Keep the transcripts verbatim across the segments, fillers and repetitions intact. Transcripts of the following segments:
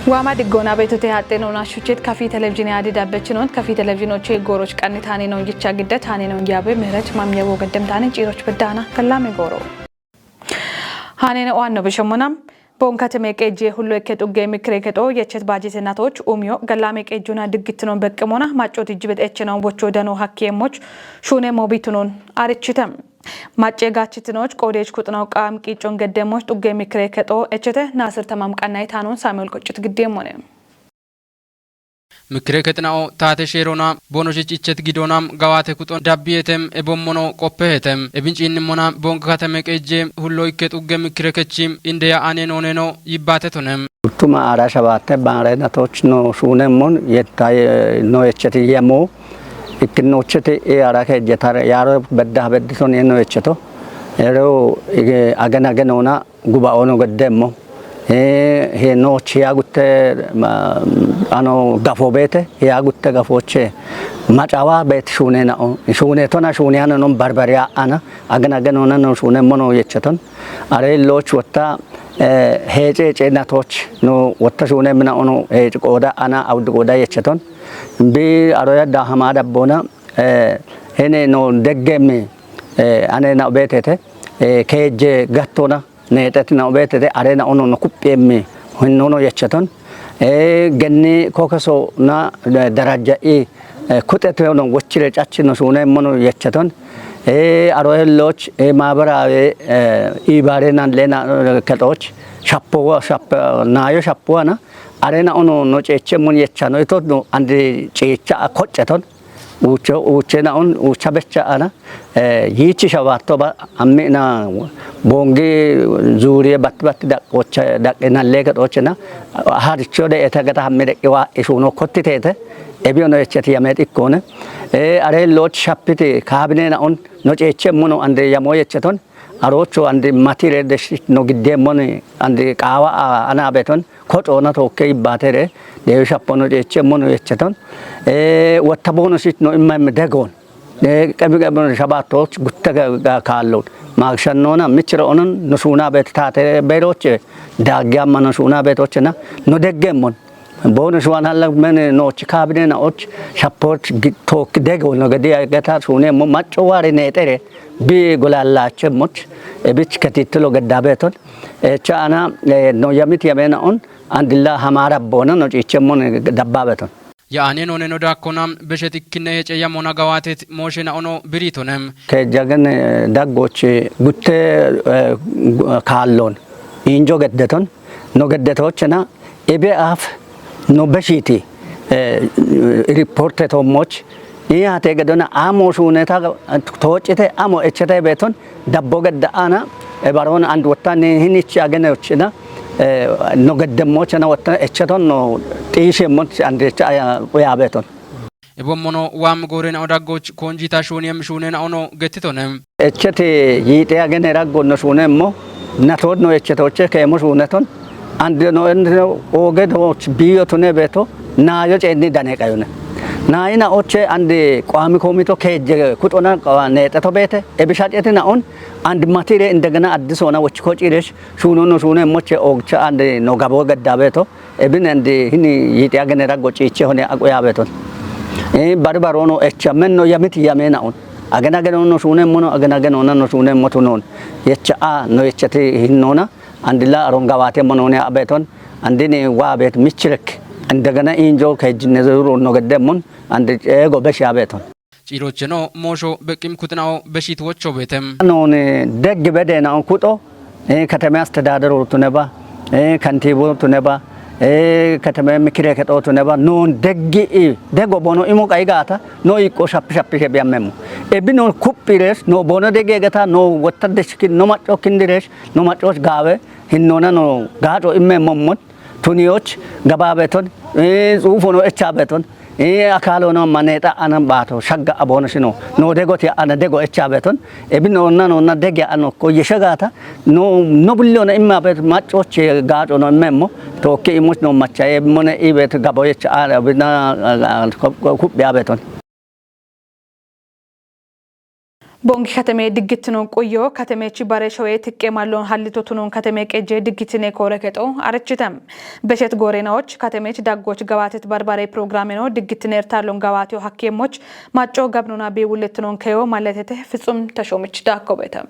Waama diggoona beetote haaxxe noona shuchet kafi televizhiine adi dabbechi noon, kafi televizhiinoche gooroch qanni taane noon yicha gidde taane noon yaabe ምህረት ማሚያቦ ገደም taane ciiroch beddaana gallaame gooro. Haanene oanno bishemona, Boon kateme qeejje hullo ikke xugge mikkire kexo yechet baajete natoch umiyo gallaame qeejjuna diggitino beqqimona maccooti jibet echenoon wocho dano hakkiyeemmoch shuune moobitunoon arichite. Macce gaachitinoch qoodeech kuxinaw qaam qiiccon geddeemmoch xugge mikkire kexo echete Naasir Tamam qannay taanoon Saamu'el Qoccit giddeemmone. Mikkire kexina'o taate sheerona boonoshich ichet gidoona gawaate kuxon dabbiyetem ebommono qoppehetem ebinciinnimmona boonka kateme qeejje hullo ikke xugge mikkire kechi indeya ane nooneno yibbaate tonem. Ultuma ara shabaate baare natoch no shuunemmon yetta no echeti yemo ikkinnocheti e ara keejjetar yaaro bedda beddison no echeto. Ero ige agen agen ona guba ono geddemmo. He, he nooch hiya gutte, ma, ano gafo beete, hiya gutte gafooche macawa beet shuune na'o. Shuune tona shuune ana non barbariya ana, agen agen ona no shuune mono yecheton. Are looch wotta, eh, heece ce natoch no wotta shuune mina ono heece qooda ana awdi qooda yecheton. Bi aroya da hama dabbona, eh, hene no deggemme, eh, ane na beetete, eh, keejje gattona, neexetina obeetete arena ono no kuphiemmi hinnono yecheton. E, genni kokeso na, e, darajja i, e, kuxete ono wochire cachino shuunemmono yecheton. E, aro helloch, e, maabarawe, e, ibarenan lena, e, kexoch, shappowa, shapp-, nayo shappowana, arena ono no ceechemmon yechano ito no andi ceecha a kocceton. Uucho, uuchena on, uucha becha ana, eh, yichi shabato ba, ammi na bongi zuriye bat bat dak ocha, dak enalle kat ochena, haricho de eta gata hammi de iwa isuno kotti tete, ebi ono echeti yamet ikkone. Eh, are loch shapiti kabine na on, no ceche mono ande yamo yecheton, arocho ande matire de shi no gidde moni, ande kawa a, ana beton, Koxoona tookke ibbaatere, deewi shappono ceeche mono yecheton. E, wotta boono sitno imma imma degoon. E, qebi qebi shabaatooch gutte ga, ga kaallon. Maagshannona michire onon no shuuna beet taate beeroche, daagge amma no shuuna beetochena, no deggemmon. Boono shuwan halla men nooch kaabinena och, shappoch gi-, tookki degoon no gedi geta shuunemmo macco waare neexere, bi golallaachemmoch, ebich ketittilo gedda beeton. Echa ana, e, no yamit yamena on, Andilla hamaara boona no ciichemmon dabbabeton. Ya'ane noone no daakkona, beshet ikkinne hece yamona gawaatet mooshena ono biritonem. Keejjagen, eh, daggoch gutte, eh, kaallon injo geddeton, no geddetochena ebe af no beshiti, eh, riporte tommoch, Ii hate gedona amo shuuneta toocite amo echete beeton dabbo gedda ana e baron and wotta ni hinichi agene uchina, eh, no geddemmochena wotta echeton no xiishemmon and echa aya uya beeton. Ebommono waam goorena odaggoch konjita shuuniyem shuunena ono gettitonem. Echete yiite agene raggo no shuunemmo, nato no echetoche keemo shuuneton, and no, and no oge dooch biyo tune beeto, naayo ceenni dane qayone. Naayina oche and qaami koomito keejje kuxona qa-, neexeto beete, ebishacetina on, and matire indegena addisona woch kociresh, shuuno no shuunemmoche oogcha and no gabo gedda beeto, ebin and hini yiite agene raggo ciiche hone aquya beeton. E, bari barono echa men no yamit yamena on. Agena geno no shuunemmono, agena geno na no shuunemmotunon. Yecha a no yechati hinnona, andilla aron gawaate monoone abeton, andini wa abet michirek, andegana injo kejinne zuru no geddemon, andi ego beshi abeton. Ciirocheno moosho beqqim kuxina'o beshit wocho beetem. Noone deggi bedena on kuxo, e, katame astedadero tuneba, e, kantibo tuneba, e, katame mikire kexo tuneba, noon deggi i, dego bono imo qayi gaata, no iqqo shappi shappi ke biyammemo. Ebi no kuphires, no bono deggi egeta, no wotta deshkin, no macco kindiresh, no maccoch gaawe, hinnona no gaaco imme mommon, tuniyoch gaba beton, e, xuufono echa beton, e, akalono manexa ana baato shagga abono shino, no degoti ana dego echa beton, ebi nonna nonna dege ano ko yeshegata, no, no bullona imma bet maccoche gaaco no immemmo, tokke imuch no macha, e, mone ibet gabo echa ana bina, a, a, ko, ko, kubbe abeton. Boongi katame diggittinoon quyyo katemechi bare showe tiqqe mallon hallito tunoon katame qejje diggitine koore kexo arichite. Beshet goorenaoch katemechi daggoch gabatet barbare programeno diggitine ertallon gabateo hakkemoch macco gabnona bi wullettinoon keyo malletete Fitsum Tashomich dakkobete.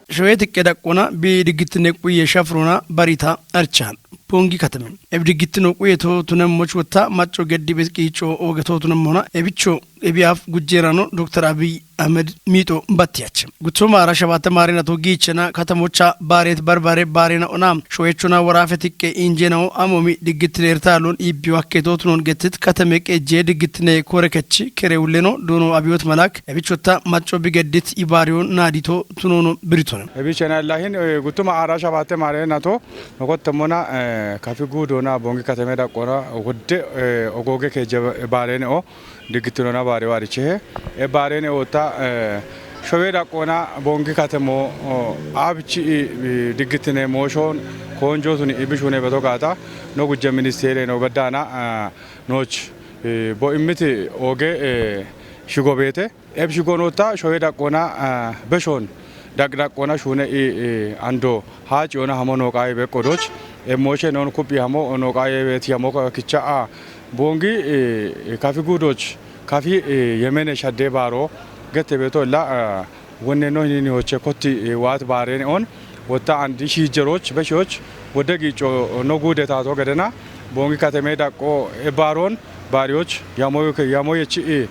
Showe tiqqe daqqona bi diggitine quyye shafrona barita archan. Boongi katame. Ebi diggitino quyye to tunemmoch wotta macco geddi bes qiico ooge to tunemmona ebicho ebiyaaf gujjeerano Doktor Abiy Ahmed miixo battiyache. Guttuma ara shabaate maarina to giichena katamocha baareet barbare baarina ona shoyechona woraafe tiqqe injeenao amomi diggitine ertallon iibbiyo hakketo tunon gettit katame qejje diggitine koore kechi kere ulleno doono Abiyot Malak ebichotta macco bi geddit ibaariyo naadito tunono biritone. Ebichena lahin, eh, guttuma ara shabaate maarina to nokottemmona, eh, kafi guudona boongi katame daqqona wodde, eh, ogooge keejje baarene o diggittinona baare waarichehe. E baarene otta, eh, showe daqqona boongi katemo, o, abchi, i, i, diggittine mooshon koonjo tuni ibishune beto gaata no gujje ministeere no beddana, eh, nooch, eh, bo immiti ooge, eh, shigo beete. Eb shigon otta showe daqqona, eh, beshon daq daqqona shuune i, i, ando haaci ona hamo no qaaye beqqodoch. Eb mooshe non kuphi hamo no qaaye beet yamo kicha a. Boongi, eh, kafi guudoch, kafi, eh, yemene shadde baaro, gette beto la, eh, wonne no hinini hoche kotti, eh, waat baarene on, wotta andi shiijeroch, beshoch, wodde giico no guude taato gedena, boongi katame daqqo, eh, baaron, baariyoch, yamo, yamo yechi, eh,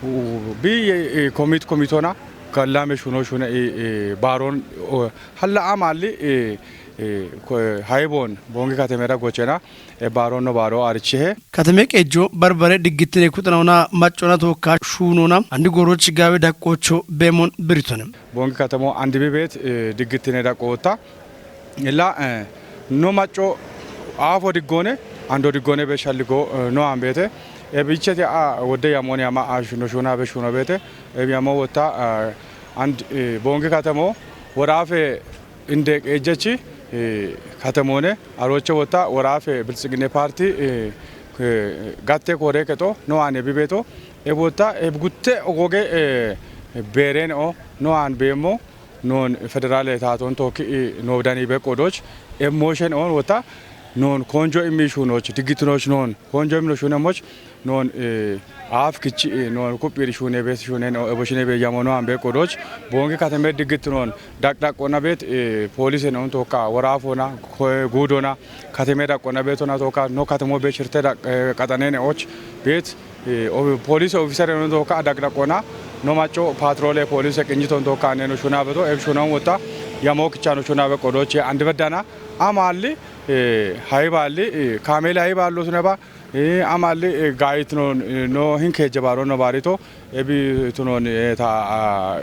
u-, bi, eh, komit, komitona, kallame shuno shune, eh, eh, baaron, o, halla amalli, eh, eh, ko-, haybon, boongi katame daggochena, e baaro no baaro arichehe. Katame qejjo barbare diggittine kuxanona maccona tookka shuunona andi goroch gaawe daqqocho beemon biritone. Boongi katamo andi bi beet, eh, diggittine daqqotta. Illa, eh, no macco aafo diggone, ando diggone be shalligo, eh, no ambete. E bichete a wodde yamone ama a shuno shuna be shuno beete. E yamo wotta, eh, and, eh, boongi katamo woraafe inde qeejjechi, eh, katemoone arooche wotta woraafe Biltsiginne Paarti, eh, eh, gatte koore kexo no ane bibeeto. E wotta e gutte ogooge, eh, beerene o no an beemmo non federaale taaton tookki, eh, no dani beqqodoch e mooshen on wotta non koonjo immi shuunoch diggittinoch non koonjo immi shuunemoch non, eh, aaf kichi, eh, non kuphir shuune beet shuunen o ebo shine be yamo no an beqqodoch boongi katame diggittinon daq daqqona beet, eh, poolise non tookka woraafona ko-, guudona katame daqqona beetona tookka no katamo be shirte daq-, eh, qaxanene och beet, eh, o-, poolise ofisere non tookka daq daqqona no macco paatroole poolise qinyiton tookka neno shuna beto eb shunon wotta yamo kichano shuna beqqodoch andi beddana amalli, eh, hayballi, eh, kaameli hayballo tuneba, eh, amalli, eh, gaayit no, eh, no hinkeejje baaro no baarito, ebi tunon, eh, ta, ah,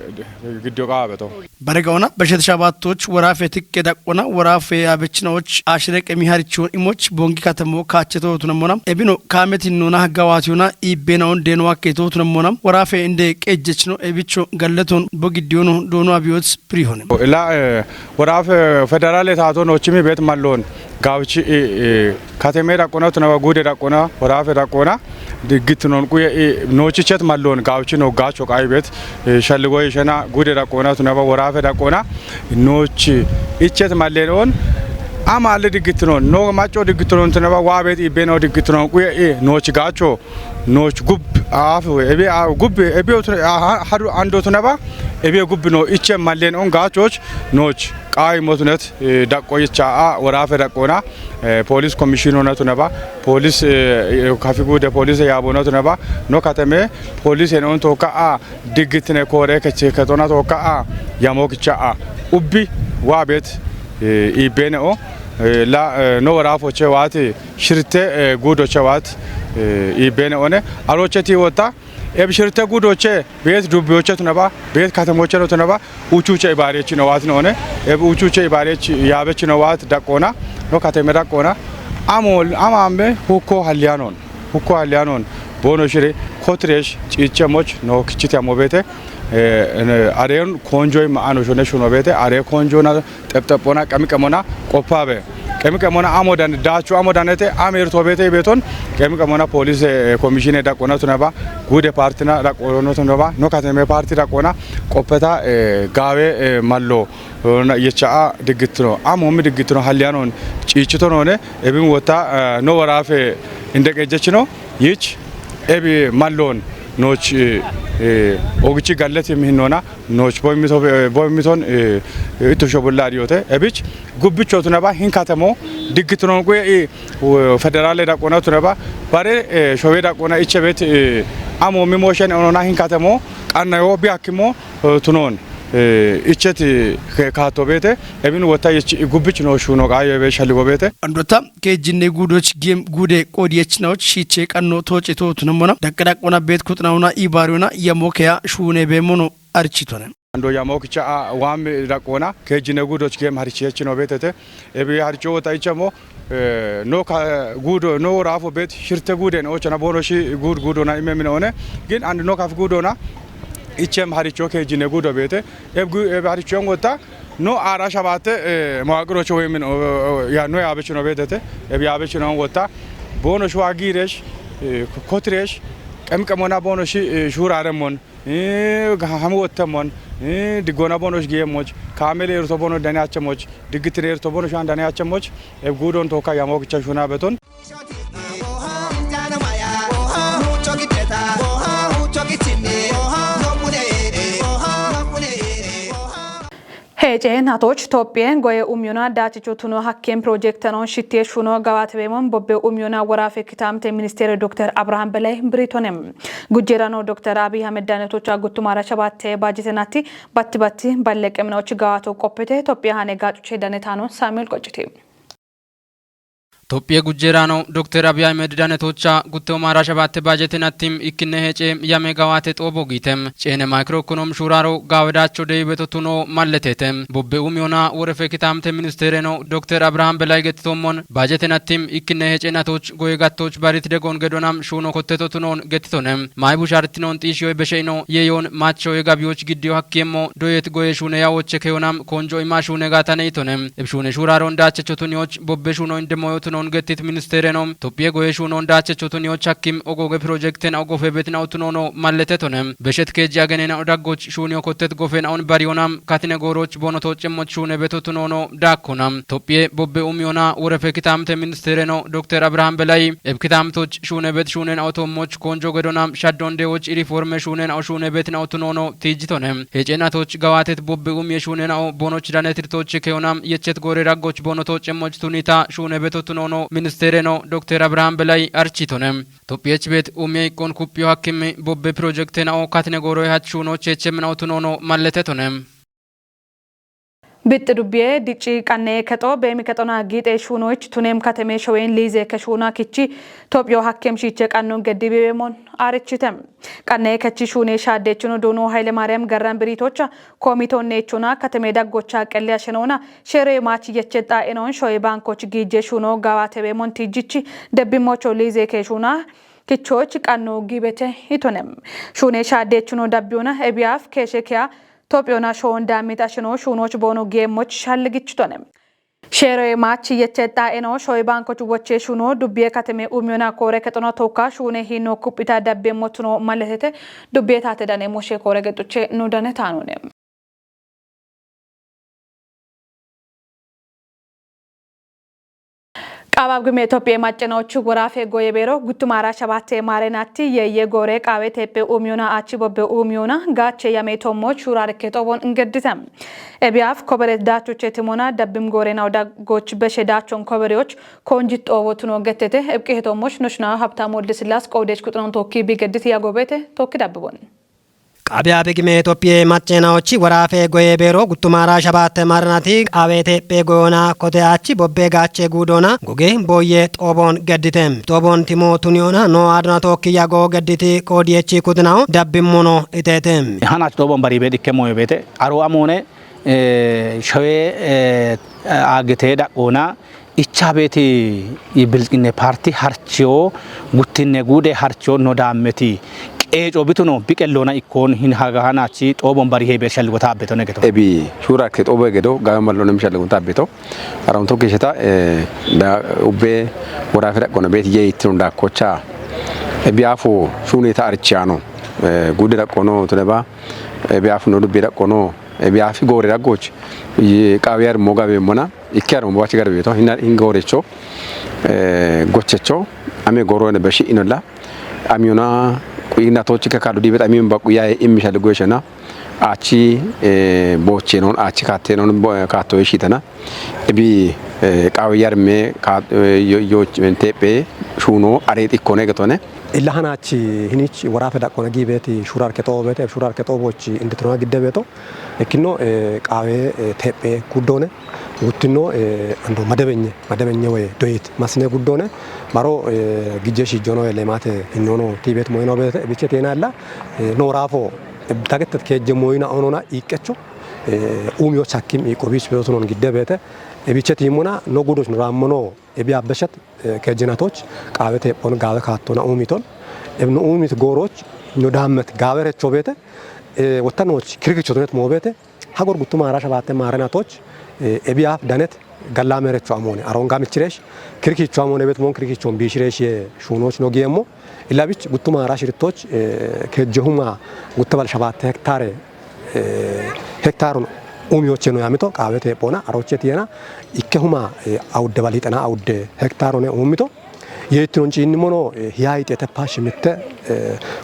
giddo qaabeto. Baregaona beshet shabaattoch woraafe tiqqe daqqona woraafe abechinaoch ashire qemi harichon imoch boongi katamo kaacheto tunemmona ebino kaametin nona gawaatiyona iibbenaon deeno hakketo tunemmona woraafe inde qejjechino ebicho galleton bo giddiyono doono Abiyot birihone. Ila, eh, woraafe federaale taato noochimi beet malloon gaawchi, eh, eh, katame daqqona tunaba guude daqqona woraafe daqqona diggittinon quye, eh, noochichet malloon gaawchi no gaacho qaayi beet, eh, shalligo ishena guude daqqona tunaba woraafe daqqona noochi ichet malleen on amalle diggittinon no macco diggittinon tunaba waa beet iibbeeno diggittinon quye, eh, noochi gaacho nooch gub aafu ebi a gub ebi otu a ha-, hadu ando tunaba ebi gub no iche mallen on gaachoch nooch qaayi motunet, eh, daqqo yicha a woraafe daqqona, eh, police commissioner na tunaba police, eh, eh, kafi guude police yaabona tunaba no katame police en on tookka a diggittine koore keche ketona tookka a yamo kicha a ubbi waa beet, eh, iibbeene o, eh, la, eh, no woraafoche waati shirte, eh, guudoche waat, eh, iibbeene one. Aroocheti wotta, eb shirte guudoche, beet dubbiyoche tunaba, beet katemoche no tunaba, uchuche ibaarechi no waat no one. Eb uchuche ibaarechi yaabechi no waat daqqona, no katame daqqona. Amo, amamme hukko halliyanon, hukko halliyanon, boono shire, kotiresh, ciichemoch, no kichiti amo beete, eh, ene, aren koonjoy ma'ano shone shuno beete, are koonjona xepxepona, qami qamona, qoppabe. Qemi qemona amo dan, dachu amo danete, amo erto bete beton, qemi qemona polis, eh, komishine daqona tunaba, gude partina daqona tunaba, no kateme parti daqona, qopeta, eh, gawe, eh, mallo, eh, na yecha a digitno, amo mi digitno, hallianon, cichito none, ebin wota, eh, no warafe, inde qejechino, yich, ebi mallon, noch, eh, eh, ogichi galleti mihinona, noch boy mito, eh, boy miton, eh, eh, itusho bulla diyote, ebich, gubbicho tunaba, hin katemo, digitno kwe, eh, u-, federale daqona tunaba, bare, eh, showe daqona ichebet, eh, amo mi motion onona hin katemo, qanna yo bi akimo, eh, tunon, eh, icheti ke kato bete, ebin wota yich gubbich no shuno ga yo be shaligo bete. Andota, kejinne gudoch gem gude qodiyech naoch shiche qanno toche to tunamona, daqqa daqona bet kutnauna ibaruna, yamo keya shune be mono architone. Ando yamo kicha a wam daqona, kejinne gudoch gem harchi yechino betete, ebi harcho wota ichamo, eh, no ka gudo, no rafo bet shirte guden ochana bono shi gud gudona ime mine one, gin and no kaf gudona, ichem haricho kejinne gudo bete, eb gu-, eb haricho ngota, no ara shabate, eh, mawaqiro cho wemin, o, o, ya, no yabe chino betete, eb yabe chino ngota, bono shwa giresh, eh, kotiresh, qem qemona bono shi, eh, shurare mon, eh, ga-, ham wotte mon, eh, digona bono shi giye moj, kamele erto bono dane ache moj, digitire erto bono shan dane ache moj, eb gudon toka yamo kicha shuna beton. Hece natoch Tophiye goye umyona dachicho tuno hakken projektanon shittiye shuno gawate bemon bobbe umyona worafe kitamte ministere Dokter Abraham Belay Britonem. Gujjerano Dokter Abiy Ahmed danetocha guttumara shabatte bajete natti batti batti balle qeminoch gawato qoppete Tophiya hane gacuche danetano Samuel Qociti. Tophiye gujjerano Dokter Abiy Ahmed danetocha gutte umara shabatte bajete nattim ikkinne hece yame gawate xobo gitem. Cene microeconom shuraro gawedacho deyibeto tuno malletete. Bobbe umyona worefe kitamte ministereno Dokter Abraham Belay getitommon bajete nattim ikkinne hece natoch goye gattoch barit degon gedonam shuno kotteto tunon getitone. May bushartinon xishiyoy besheino yeyon macho ye gabiyoch giddiyo hakkiyemmo doyet goye shune yawoche keyonam konjo ima shune gatane itone. Eb shune shuraron dachecho tuniyoch bobbe shuno indemoyo tunon gettit ministereno. Tophiye goye shunon dachecho tuniyoch hakkim ogoge projekten ogofe betina utunono malletetone. Beshet keji agenena odaggoch shuniyo kottet gofen aun bariyonam katine goroch bonoto cemmoch shune beto tunono dakkona. Tophiye bobbe umiyona worefe kitamte ministereno Dokter Abraham Belay eb kitamtoch shune bet shunen autommoch konjo gedonam shaddon dewoch iriforme shunen au shune betin autunono tijjitone. Hece natoch gawatet bobbe umiye shunen au bonoch danetirtoch keyonam yechet gore raggoch bonoto cemmoch tunita shune beto tunono ministereno Dokter Abraham Belay architone. Tophiyech bet umiye ikkon kuppiyo hakkimi bobbe projekten au katne goroy hach shuno chechemmen autunono malletetone. Bixxi dubbiye dicci qanne kexo beemi kexona giixe shuunoyich tuneem kateme showeyin liize keshuna kichi Tophiyo hakkem shiiche qannon geddibibeemon aarichite. Qanne kechi shuune shaaddeechino duuno Hayile Maariyam Garran Biriitocha koomiitoonneechona kateme daggocha qelle ashenoona sheeroye maachi yeche xaa'enoon shoye baankoch giije shuuno gawaatebeemon tiijjichi debbimmocho liize keeshuna kichoch qanno giibete itonem. Shuune shaaddeechino dabbiyona ebiyaaf keeshe keya Tophiyona shoon daamit ashino shuunoch boono geemmoch shalligichitone. Sheeroye maachi yeche xaa'eno shoye baankoch woche shuuno dubbiye kateme umiyona koore kexono tokka shuune hiinno kuphita dabbeemmotuno malletete dubbiye taate dane moshe koore gexuche nu dane taanone. Qaabab gime Itophiye maccenochu woraafe goye beero guttumara shabatte maarenatti yeye goore qaawe teephe uumiyona achi bobbe uumiyona gaache yame tommo shuurarke xobon ingeddite. Ebiyaaf kobere daachoche timona dabbim goorena oda goch beshe daachon kobereyoch konjit xoobo tuno gettete ebqihe tommoch noshna Habtamu Wolde Sillaas qowdeech kuxunon tookki bi geddit yagoobete tookki dabbibon. Qaabe abe gime Itophiye maccenaochi woraafe goye beero guttumara shabatte maarenati qaawe teephe goyona kote achi bobbe gaache guudona goge boye xoobon geddite. Xoobon timo tuniyona no adona tookki yago gedditi qoodiyechi kutinao dabbimmono itete. Hanach xoobon baribe dikke moyo beete. Aro amone, eh, showe, eh, agite daqona. Icha beeti Bilxginne Parti harchiyo, guttinne guude harchiyo no daammeti. Eeco bituno biqelloona ikkoon hin hagahanaachi xoobon bari hee beer shalligota abbeto negeto. Ebi shuura ke xobo gedo gawe mallo nem shalligunta abbeto. Aram to kisheta da ubbe wora fira kono bet ye itun da kocha. Ebi afu shuni ta archiano. Gude da kono to deba. Ebi afu no dubbe da kono. Ebi afi gore da goch. Ye kawiyar mo gabe mona. Ikkiyar mo bachi garbe to hin gore cho. Gochecho ame goro ne beshi inola. Amiyona quyi natochi ka kadu dibet amin ba quya immi shal goshana. Achi boche non achi katte non katto ishitana. Ebi qawe yarme yo tepe shuno are ikkone getone. Illa hanachi hinich warafe daqqona gibeti shurar ke tobete shurar ke tobochi inditona giddebeto. Ikkino qawe tepe kuddone. Guttino ando madebenye madebenye we doyit masine guddone. Maro gijje shijjono lemate hinnono tibet moyino bete biche tenalla. No rafo dagetet kejje moyina onona iqqecho. Umiyo chakkim iqobis beotunon gidde bete. Ebiche timuna no gudoch no rammono ebi abbeshat kejjenatoch qawe tephon gawe kattona umiton. Ebno umit goroch no dammet gawe recho bete. Wottanoch kirkichotonet mo bete. Hagor guttu maara shabatte maara natoch ebi af danet galla merecho amone aron gamichiresh. Kirkicho amone bet mon kirkichon bishiresh ye shunoch no giyemmo. Ilabich guttu maara shiritoch kejje huma gutta bal shabatte hektare hektarun umiyoche no yamito qawe tephona aroche tiyena. Ikke huma awudde bal hitana awudde hektarone umito. Yeittinon ciinnimono hiya hixete pashimitte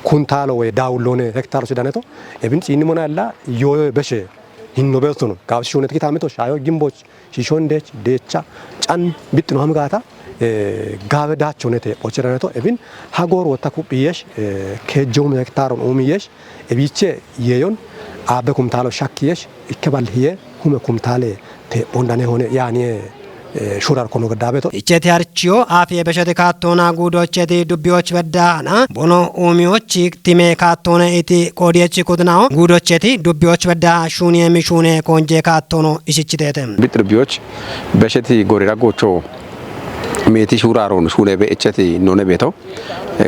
kuntalo woy dawullone hektaro sidaneto. Ebin ciinnimona ella yoyo beshe hinno besuno gawsi shunet kitamito shayo gimboch shishon dech decha can bittino hamgata. Gawe dachonete bochiraneto ebin hagor wotta kuphiyesh kejjum hektaron umiyesh. Ebiche yeyon abe kumtalo shakkiyesh ikke bal hiye hume kumtale te bondane hone yani shurar kono gadabeto. Icheti harchiyo afiye besheti kattona gudocheti dubbiyoch beddana bono umiyochi time kattone iti qodiyechi kudnawo gudocheti dubbiyoch bedda shuniye mishune konje kattono isichitete. Bit dubbiyoch besheti gorira gocho meti shuraron shune be icheti none beto.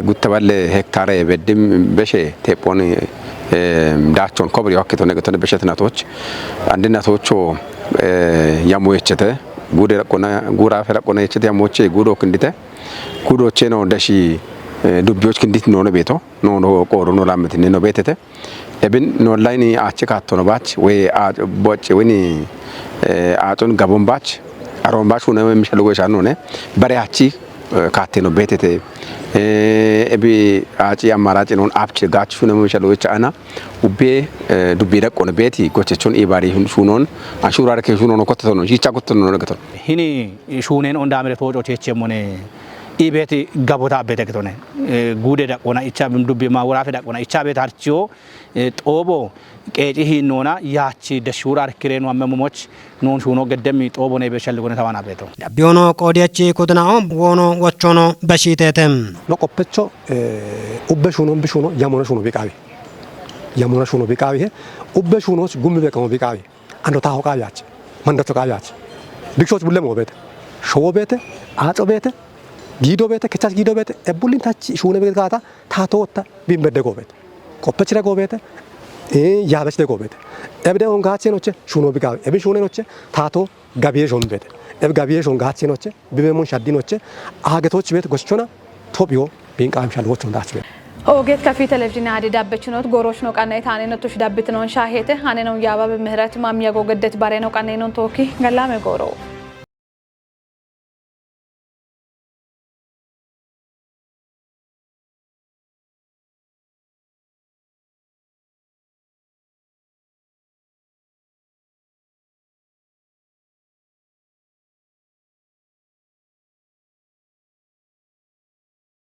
Gutta balle hektare beddim beshe tephon dachon kobri hokke tone tone beshe tinatoch andi natocho yamo yechete gude raqqona gura fe raqqona yechete yamo che gudo kindite gudo cheno dashi dubbiyoch kindit none beto. No no qoro no lammetine no betete. Ebin no layni achi kattono bach we a boche weni acun gabon bach aron bach wune we mishal we shanone bare achi katteno betete. Ebi achi amarachi non apchi gach shune mishal we chana ubbe dubbi daqqon beti gochechon ibari shunon ashurare ke shunon kottetono shicha kottetono gaton. Hini shunen on damire toco chechemone ibeti gabota bete getone. Gude daqqona icha dubbi ma wurafe daqqona icha beta harchiyo Xoobo qeeci hiinnoona yaachi deshshuura arkiree nu amme momoch nuun shuuno geddemmi xoobo neebe shalligone tawana beeto. Dabbiyoono qoodiyachi kudinao woono wochoono beshiiteete. No qoppecho ubbe shuuno bi shuuno yamona shuuno bi qaawi. Yamona shuuno bi qaawi he ubbe shuunoch gummi beqamo bi qaawi. Ando taaho qaawi achi. Mandacho qaawi achi. Bikshoch bulle moo beete. Showo beete. Aaxo beete. Giido beete. Kechach giido beete. Ebullin tachi shuune beete gaata taato wotta bin bedde goobeete. Qoppechire goobeete, yaabechide goobeete. Ebide on gaachenoche shuno bigawe. Ebi shunenoche taato gabiye shon beete. Ebi gabiye shon gaachenoche bibemon shaddinoche aagetoch beete goschona tophiyo bin qaamshal wochon daach beete. Oogeet kafii televizhiine hadi dabbechinoot goorooch no qanna itaanee nottoch dabbitinoon shaaheete hanenon yaababe mihirati maamiya googeddet baree no qanneenon tookki gallaame gooroo.